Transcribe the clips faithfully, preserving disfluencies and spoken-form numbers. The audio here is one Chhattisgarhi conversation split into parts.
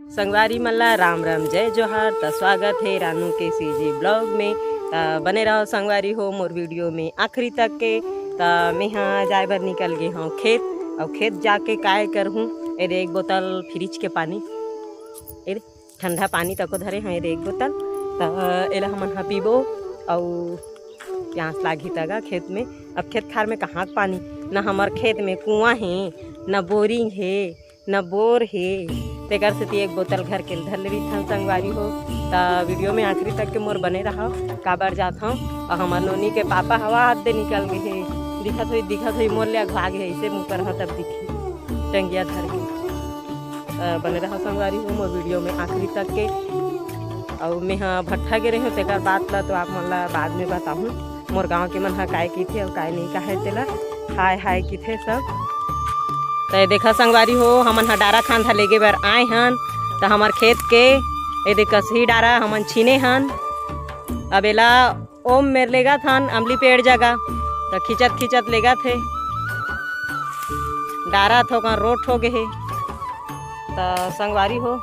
संगवारी मन ला राम राम, जय जोहार। त स्वागत हे रानू के सीजी ब्लॉग में। त बने रहो संगवारी हो मोर वीडियो में आखिरी तक के। त मेहा जाए बर निकल गे हूँ खेत, अउ खेत जाके काय करहूँ, एदे एक बोतल फ्रिज के पानी, एदे ठंडा पानी तको धरे हूँ, एदे एक बोतल। त एला हमन ह पीबो, अउ प्यास लागही तगा खेत में। अब खेत खार में कहाँ के पानी, न हमर खेत में कुआं हे, न बोरिंग हे, न बोर हे, तेकर सेती एक बोतल घर के धर ले रहिथन संगवारी हो। त वीडियो में आखिरी तक के मोर बने रहव, काबर जात हव। अउ हमर नोनी के पापा हवा हाथ दे निकल गे हे, दिखत होई, दिखत होई, मोर ले अघवा गे हे, अइसे मुँह कर हव तब दिखी टंगिया धर के। अ, बने रहव संगवारी हो मोर वीडियो में आखिरी तक के। अउ मेहा भट्ठा गे रहे हूँ, तेकर बात ला तो आप मन ला बाद में बताहूँ। मोर गांव के मन ह काय कहिथे अउ काय नइ कहे तेला हाय हाय कहिथे सब। त ये देखा संगवारी हो, हमन ह डारा खांधा लेगे बर आए हन, त हमर खेत के ये दे कसही डारा हमन छीने हन। अब एला ओम मेर लेगत हन अमली पेड़ जगा, त खींचत खींचत लेगत हे, डारा थोकन रोट हो गे हे। त संगवारी हो,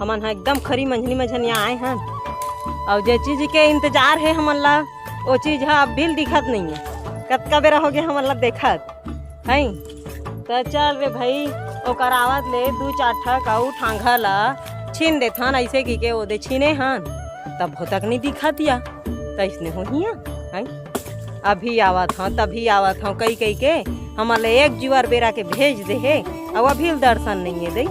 हमन ह एकदम खरी मंझनी मंझनिया आए हन, अउ जे चीज के इंतजार हे हमन ला, ओ चीज ह अब भी दिखत नइये। कतका बेरा होगे हमन ला देखत, हैं? त चल रे भाई, ओकर आवत ले दू चार ठक अउ ठांघा ला छीन देथन, अइसे कहिके ओदे छीने हन, तब हो तक नइ दिखत या, त अइसने होही या, हैं? अभी आवत हव, तभी आवत हव, कहि कहि के हमन ला एक जुआर बेरा के भेज दे हे, अउ अभी ले दर्शन नइये दई।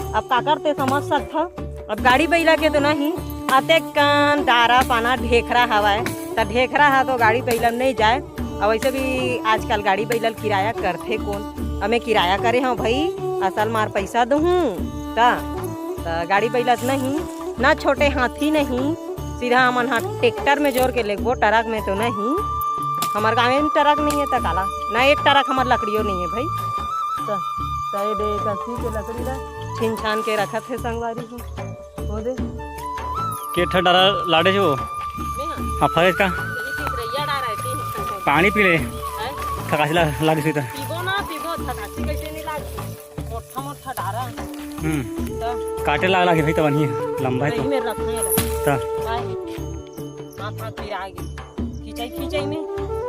अब काकर ते समझ सकथव, अब गाड़ी बइला के तो नहीं, अतेक कन डारा पाना ढेखरा हवय, त ढेखरा ह तो गाड़ी बइला में नइ जाय। अउ वइसे भी आजकल गाड़ी बइला ल किराया करथे कोन? अमे किराया करे हव भई, असल मार पइसा दुहूँ त, त गाड़ी बइला त नहीं, ना छोटे हाथी नहीं, सीधा हमन ह ट्रैक्टर में जोर के लेगबो, ट्रक में तो नहीं। हमर गाँव में ट्रक नइये त काला, ना एक ट्रक हमर लकड़ियो नइये भई। त, त ये दे कसही के लकड़ी ला छीन छान के रखत हे संगवारी हो। ओ दे। के ठन डारा लाड़े हे वो? मैं हाँ। हाँ, फरे का? ये चितरैया डारा हे, तीन ठन हे। पानी पी ले। हैं? थकासी ला-, लागिस होही त। पीबो ना, पीबो, थकासी कइसे नइ लागे? मोट्ठा मोट्ठा डारा। हम्म। त? काटे लाग लागे भाई, तब नहीं लंबा हे तो। सही में रखना हे, रखना। त? काय हे? हाथ हाथ पिरा गे। खिंचई खिंचई में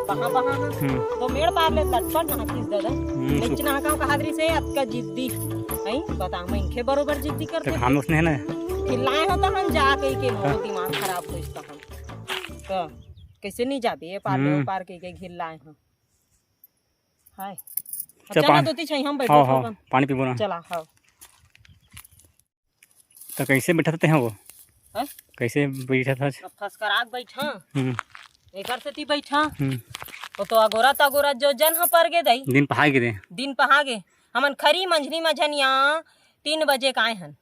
बहा बहा ना। हम्म। तो मेड़ पार ले लटपट ना खींच दे दे। हम्म, नहीं सुख। चिन्हा का कहा दरी से अतका जिद्दी। हैं? बता, मनखे बरोबर जिद्दी करथे। त हम उसने हे ना। चिल्लाए हो त हम जा कहि के मोर हाँ। दिमाग खराब होइस त हम। त कइसे नइ जाबे ये पार ले, हम्म। वो पार कहि के घिल्लाए हो। हाय। चल चल ना पानी। दोती छई हम बैठो हाँ, हाँ, थोकन। पानी पीबो ना। चला, हाँ। त कइसे बइठत हे वो? हैं? कइसे बइठत हस? अब फसकरा के बइठा। हम्म। एकर सेती बइठा। हम्म। वो तो अगोरत अगोरत जो जन ह पर गे दई। दिन पहा गे दे। दिन पहा गे। हमन खरी मंझनी मझनिया तीन बजे के आए हन।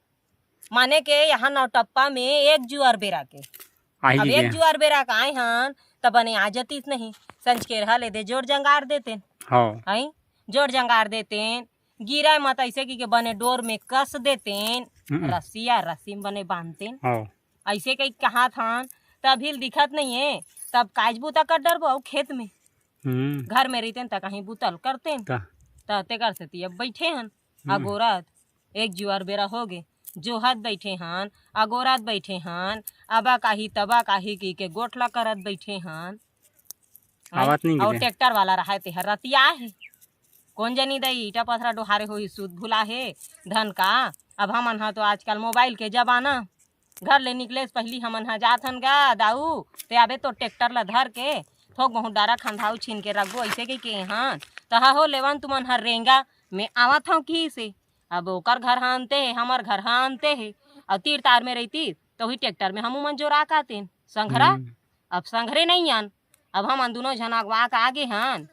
माने के यहाँ नौटप्पा में एक जुआर बेरा के। आही अब जी एक के। जुआर बेरा के आए हन, त बने आ जतीस नहीं। संझकेरहा ले दे जोर जंगार देतेन। हाँ। हैं? जोर जंगार देतेन। गिरय मत अइसे कहिके बने डोर में कस देतेन। हम्म। रस्सी या रस्सी में बने बांधतेन। हाँ। अइसे कहि कहात हन, त अभी ल दिखत नइये, तब काज बूता कर डरबो अउ खेत में। हम्म। घर में रहितेन त कहीं बूता ल करतेन। त? त तेकर सेती अब बइठे हन, हम्म। अगोरत, एक जुआर बेरा होगे, जोहत बइठे हन, अगोरत बइठे हन, अबा काही तबा काही कहिके गोठ ला करत बइठे हन। हैं? आवत नहीं अउ गिरे। ट्रैक्टर वाला रहय तेहर रतिया हे। कोन जनी दई, ईटा पथरा डोहारे होही, सुध भुला हे, धन का। अब हमन ह तो आजकल मोबाइल के जमाना। घर ले निकले से पहिली हमन ह जात हन गा दाऊ, ते आबे तो ट्रैक्टर ला धर के थोक बहुत डारा खंधाऊ छीन के रखबो, अइसे कहिके हन। तहा हो लेवन तुमन ह रेंगा में आवत हव कहिसे। अब ओकर घर ह अंते हे, हमर घर ह अंते हे। अउ तीर तार में रहितिस, त उही ट्रैक्टर में हमू मन जोरा कातेन। संघरा? हम्म। अब संघरे नइ आन। अब हमन दुनों झन अगवा के आगे हन।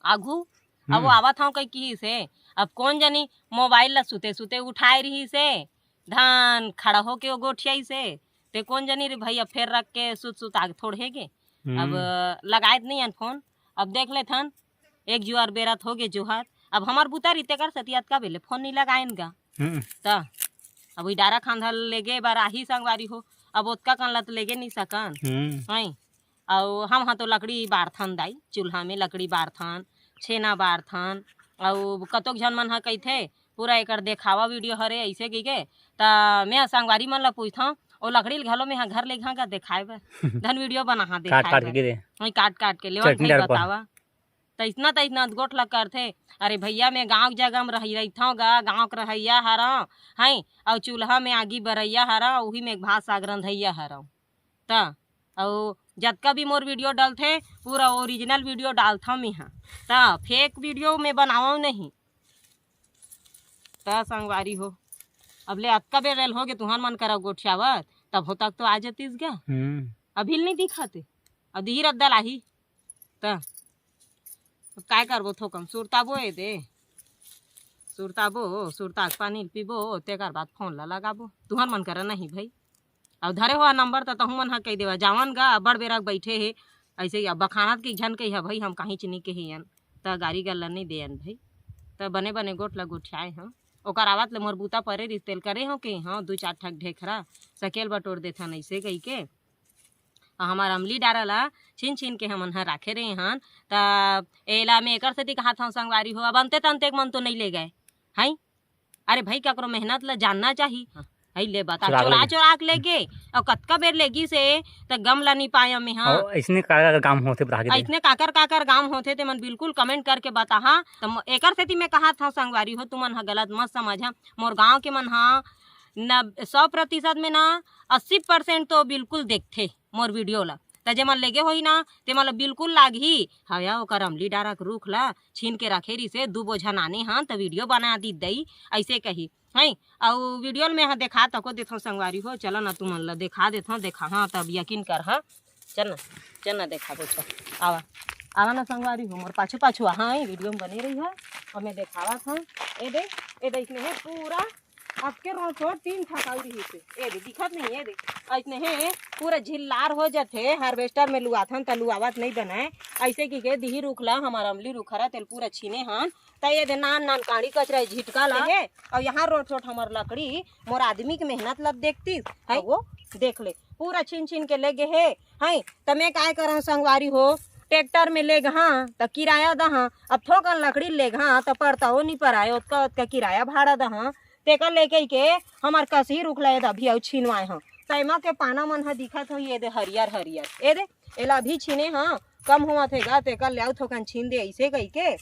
आघू, अब वो हम्म। आवत हव कहि किहिस हे। अब कोन जनी मोबाइल ला सुते सुते उठाए रिहिस हे, धान खड़ा होके वो गोठियाइस हे। ते कोन जनी रे भई, अब फेर रख के सुत सुत आगे थोड़हे गे। अब हम्म। लगाए त नइ आन फोन। अब देख लेथन, एक जुआर बेरा त होगे जोहत। अब हमर बुता रहिते कर सेती अतका बेले फोन नइ लगाएन गा। हम्म। त अब उही डारा खांधा लेगे बर आही संगवारी हो, अब ओतका कन ला त लेगे नइ सकन। हम्म। हैं? अउ हम ह तो लकड़ी बारथन दाई, चूल्हा में लकड़ी बारथन, छेना बारथन। अउ कतोक झन मन ह कहिथे, "पूरा एकर देखावा वीडियो हरे," अइसे कहिके। त मैं संगवारी मन ला पूछथंव, ओ लकड़ी ल घलो मैं ह घर लेगहा का देखाए बर। धन वीडियो बनाहा देखाए काट काट के बर। गिरे। वही काट काट के लेवा चटनी भाई डाल पा। बतावा। त इतना त इतना गोठ ला करथे। अरे भैया, मैं गांव के जगह में रही, रहिथंव गा, गांव के रहइया हरंव, हैं, अउ चूल्हा में आगी बरइया हरंव, उही में भात साग रंधइया हरंव। त अउ जतका भी मोर वीडियो डलथे, पूरा ओरिजिनल वीडियो डालथंव मेंहा। त फेक वीडियो में बनावंव नहीं। त संगवारी हो, अब ले अतका बेर रेल होगे तुहर मन करा गोठियावत, तभो तक तो आ जतिस गा। हम्म। अभी ल नहीं दिखाते, अब दिही रद्दा लाही। त अब काय करबो, थोकन सुरताबो ए दे, सुरताबो, सुरता के पानी ल पीबो, तेकर बाद फोन ला लगाबो। तुहर मन करा नहीं भाई। अउ धरे हुआ नंबर त तहू मन ह कहि देवा, जावन गा, अब्बड़ बेरा के बइठे हे, अइसे ही अब बखानत के झन कहिहा भाई, हम काहीच नी कहियन, त गारी गल्ला नी देयन भाई। त बने बने गोठ ल गोठियाए हंव, ओकर आवत ले मोर बूता परे रिहिस, तेल करे हंव के हंव, दू चार ठक ढेखरा सकेल बटोर देथन अइसे कहिके। अउ हमर अमली डारा ला छीन छीन के हमन ह राखे रहे हन, त एला मैं एकर सेती कहत हंव संगवारी हो, अब अंते तंते के मन तो नइ ले गए, हैं? अरे भाई, ककरो मेहनत ला जानना चाही। हाँ। हई ले बता, चुरा के चोरा लेगे। चोरा के लेगे, अउ कतका बेर लेगिस हे, त गम ला नी पाय में, हाँ। अउ अइसने काकर काम होथे, बता के दे। अइसने काकर काकर काम होथे, ते मन बिल्कुल comment करके बताहा। त म-, एकर सेती मैं कहत हंव संगवारी हो, तुमन ह गलत मत समझहा। मोर गांव के मन ह न, सौ प्रतिशत में ना अस्सी percent तो बिल्कुल देखथे मोर वीडियो ला। त जेमन लेगे होही ना, तेमन ला बिल्कुल लागही। हया ओकर अमली डारा के रूख ला छीन के रखे रिसे, दू बोझा नाने हन, त वीडियो बना दी दई, अइसे कही। हैं, अउ वीडियो ल मैं ह देखा तको देथंव संगवारी हो, चलो ना तुमन ल देखा देथंव, देखा, हाँ, तब यकीन कर, हाँ, चल ना, चल ना देखा देथंव, आवा, आवा ना संगवारी हो, मोर पाछू पाछू, हाँ, ये वीडियो में बने रही है, अउ मैं देखावत हंव, ए दे, ए दे, इसमें है पूरा, आपके रोचो तीन ठकाऊ रही से, ए दे, दिखत नहीं, ए दे, अइसने है, पूरा झिल्लार हो जाथे, harvester में लुआथन त लुआवत नहीं बनाए, अइसे की के दिही रुख ला, हमार अमली रुख हरा, तेल पूरा छीने हन, त ये दे नान नान काड़ी कचरा झिटका ला हे, अउ यहाँ रोट रोट हमर लकड़ी मोर आदमी के मेहनत ला देखतीस, है वो देख ले, पूरा छीन छीन के ले गे हे, है, त मैं काय करंव संगवारी हो, ट्रैक्टर में लेगहा त किराया दहा, अब थोकन लकड़ी लेगहा त पड़ता हो नी पराय, ओतका ओतका किराया भाड़ा दहा, तेकर लेके के हमर कसही रुख ला ये दे अभी अउ छीनवाए हंव, तैमा के पाना मन ह दिखत हो, ये दे हरियर हरियर, ए दे, एला अभी छीने हंव, कम होवत हे गा, तेकर ले अउ थोकन छीन दे, अइसे कहिके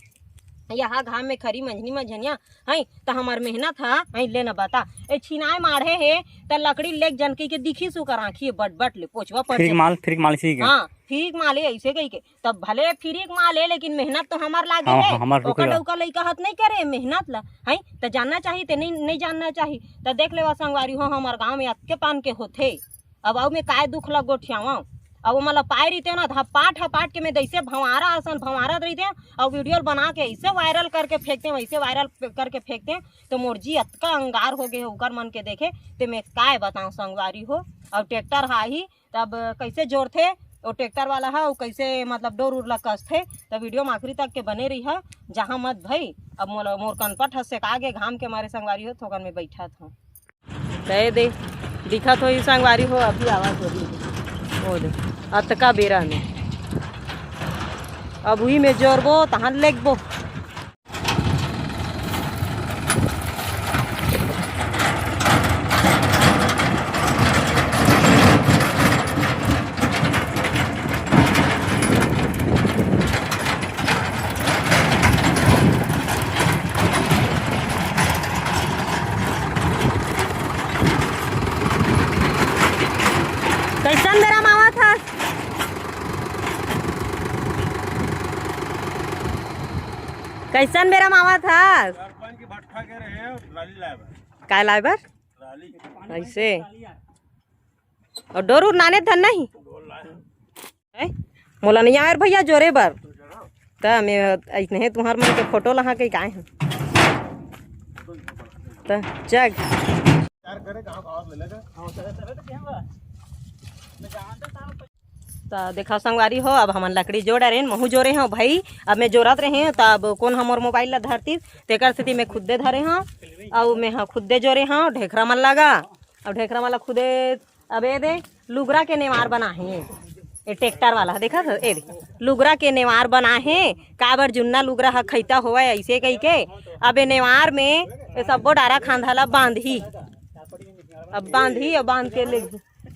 यहाँ घाम में खरी मंझनी मंझनिया, हैं, त हमर मेहनत ह, हैं, ले न बता, ए छिनाए माढ़े हे, त लकड़ी लेग जन कहिके दिखिस ओकर आँखी बट बट ले, पोछवा पड़ फिर जाथे। माल, फिर माल इसी के। हाँ, फिरिक माल हे, अइसे कहिके, तब भले फिरिक माल हे, लेकिन मेहनत तो हमर लागे हाँ, हे, हाँ, हमर रुक ओकर ला। डौका लइका हत नहीं करे मेहनत ला, हैं, त जानना चाही, ते नहीं, नहीं जानना चाही, त देख लेवा संगवारी हो, हमर गाँव में अतके पान के होथे, अब अउ मैं काय दुख ल गोठियावंव। अब ओमन ल पाए रहितेंव ना, धपाट हपाट के मैं जइसे भंवारा असन भंवारत रहितेंव, अउ वीडियो ल बना के अइसे वायरल करके फेंकतेंव, अइसे वायरल करके फेंकतेंव, त मोर जी अतका अंगार हो गे हे ओकर मन के देखे, ते मैं काय बतावंव संगवारी हो। अउ ट्रैक्टर ह आही, तब कइसे जोरथे ओ ट्रैक्टर वाला ह, अउ कइसे मतलब डोर उर ल कसथे, त वीडियो म आखिरी तक के बने रहिहा, जहाँ मत भई। अब मोला, मोर कनपट ह सेका गे घाम के मारे संगवारी हो, थोकन में बइठत हंव। त ए दे, दिखत होही संगवारी हो, अभी आवाज होही। ओ दे, अतका बेरा में। अब उही में जोरबो, तहां लेगबो। कइसन बेरा म आवत हस? कइसन बेरा म आवत हस? सरपंच की भट्ठा के रहे, ट्राली लाए बर। काय लाए बर? ट्राली। अइसे? अउ डोर उर नाने धन नहीं? डोर लाए। हैं? मोला नहीं आयर भैया जोरे बर। त मैं अइसने तुहर मन के फोटो लहा के काय हूँ। त जग। त देखा संगवारी हो, अब हमन लकड़ी जोर डारेन, महू जोरे हंव भाई। अब मैं जोरत रहे हंव, त अब कोन हमर मोबाइल ला धरतीस, तेकर सेती मैं खुदे धरे हंव। अउ मैं ह खुदे जोरे हंव, ढेखरा मन लगा, अउ ढेखरा मन ला खुदे अब ए दे लुगरा के नेवार बना हे, ए ट्रैक्टर वाला ह, देखत हस? ए दे लुगरा के नेवार बना हे, काबर जुन्ना लुगरा ह खैता होवय अइसे कहिके। अब ए नेवार में ए सब्बो डारा खांधा ला बांधही। अब बांधही, अब बांध के ले।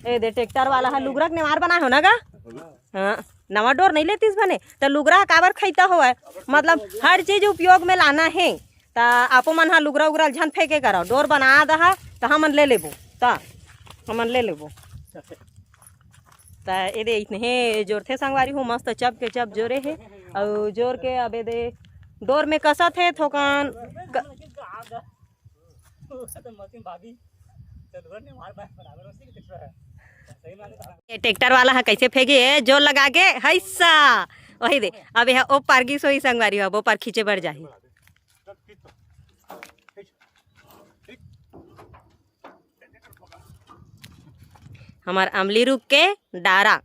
ए दे, ट्रैक्टर वाला ह लुगरा के नेवार बनाए हो ना गा? हाँ, नवा डोर नहीं लेतिस बने, त लुगरा काबर खैता होवय? मतलब हर चीज उपयोग में लाना हे, त आपो मन ह लुगरा उगरा झन फेंके करो, डोर बना दहा, त हमन ले लेबो, त हमन ले लेबो। त ए दे, इतने जोरथे संगवारी हो, मस्त चप के चप जोरे हे, अउ जोर के अब ए दे डोर में कसत हे थोकन क- ये ट्रैक्टर वाला ह कैसे फेंके हे, जोर लगा के, हैसा। वही दे, अब यह ओ पार गिस होही संगवारी हो, अब ओ पार खींचे बर जाही। हमर अमली रुख के डारा।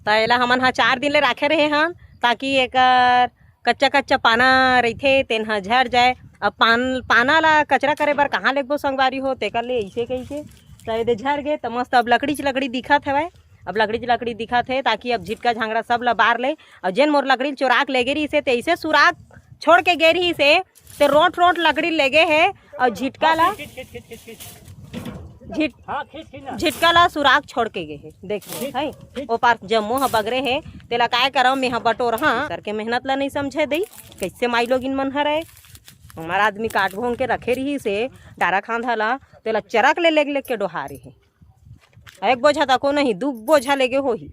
त एला हमन ह चार दिन ले राखे रहे हन, ताकि एकर कच्चा कच्चा पाना रहिथे, तेन ह झर जाए। अब पान, पाना ला कचरा करे बर कहाँ लेगबो संगवारी हो, तेकर ले अइसे कहिके त एदे झर गे। त मस्त अब लकड़ीच लकड़ी दिखत हवय, अब लकड़ीच लकड़ी दिखत हे, ताकि अब झिटका झांगड़ा सब ला बार ले। अउ जेन मोर लकड़ी ल चोरा के लेगे रहिस हे, ते अइसे सुराग छोड़ के गे रहिस हे, ते रोंट रोंट लकड़ी लेगे हे, अउ झिटका ला, खींच, खींच, खींच, खींच, खींच। झिट-, हाँ, खींच, खींच ना। झिटका ला सुराग छोड़ के गे हे, देख ले, खींच, है? खींच। ओ पार जम्मो ह बगरे हे, तेला काय करव, मेंह बटोरहा, करके मेहनत ला नहीं समझे दई, कैसे माई लोगिन मन हरय, हमार आदमी काट भोंग के रखे रहिस हे, डारा खांधा ला, तेला चरक ले लेग लेग के डोहारे हे। एक बोझा तको नहीं, दू बोझा लेगे होही।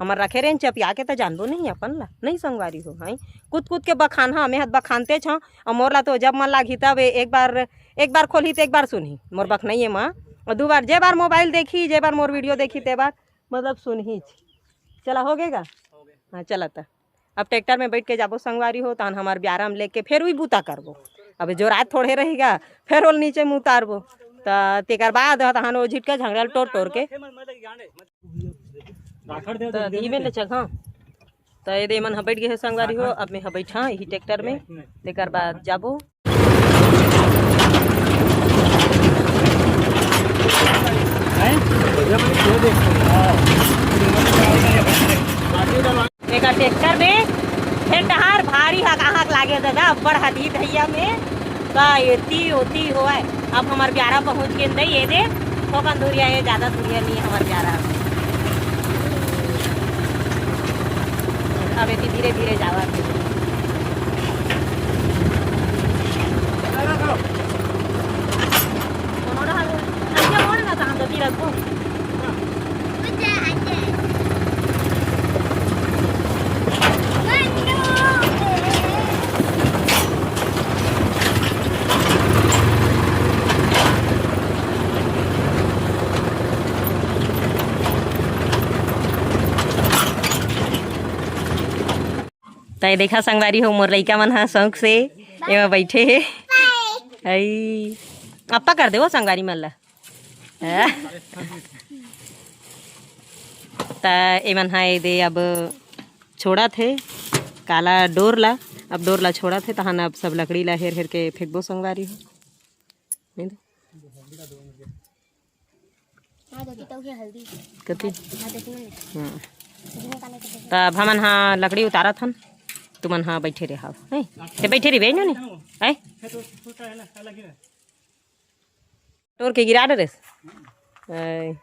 हमर रखे रेन चपिया के त जानबो नहीं अपन ला, नहीं संगवारी हो, हैं? कूद कूद के बखानहा, मेंह त बखानतेच हंव, अउ मोर ला तो जब मन लागही तब ए-, एक बार, एक बार खोलही त एक बार सुनही, मोर बखनइये म, अउ दू बार, जे बार मोबाइल देखही, जे बार मोर वीडियो देखही, ते बार मतलब सुनहीच। चला, हो गे गा? हाँ, चला त। अब ट्रैक्टर में बैठ के जाबो संगवारी हो, तहन हमर बियारा म लेके फेर उही बूता करबो। अब जोरात थोड़े रही गा, फेर ओला नीचे में उतारबो। त तेकर बाद तहन ओ झिटका झंगड़ा ल टोर टोर के। त धीमे ले चल, हाँ। त एदे मन ह बैठ गे हे संगवारी हो, अब मेंह बैठा इही ट्रैक्टर में, तेकर बाद जाबो। एकर ट्रैक्टर में फेर डहार भारी हक आँहक लागे ददा, अब्बड़ हदी धइया में। का एती ओती होवय। अब हमर बियारा पहुँच गेन दई, एदे थोकन दूरिया हे, जादा दूरिया नहीं हे हमर बियारा। अब एती धीरे धीरे जावत हे। कोनो डहार अइसे मोड़ ना, तहाँ तो तिरक को। त ये देखा संगवारी हो, मोर लइका मन ह शौक से एमा बैठे हे। हई, अप्पा कर दे वो संगवारी मन ला। त एमन ह एदे अब छोड़त हे काला डोर ला। अब डोर ला छोड़त हे, तहन अब सब लकड़ी ला हेर हेर के फेंकबो संगवारी हो। नहीं तो हाँ, दीदी, तो ये हल्दी। कति? हाँ, दीदी, मैंने। हाँ। इसमें का नहीं करते? त अब हमन ह लकड़ी उतारत हन, तुमन ह बैठे रहे हव, हैं? ते बैठे रहिबे, नो ने? हैं? टोर के गिरा डरेस। हैं?